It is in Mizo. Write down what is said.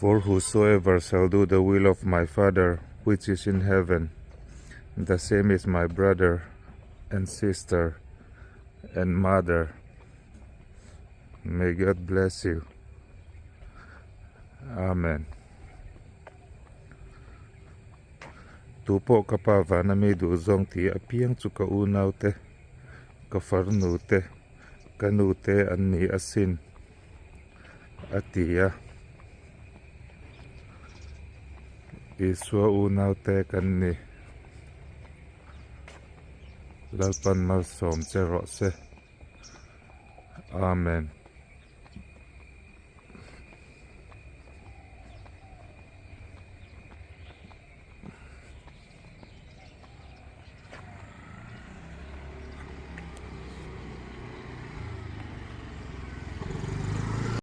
For whosoever shall do the will of my Father which is in heaven, the same is my brother and sister and mother. May God bless you. Amen. Tu pawh ka pa vana mi duh zawng tih apiang chu ka unaute, ka farnute, ka nute an ni asin. A ti a. Isua unaute kan ni. Lalpan malsawm che rawh se. Amen.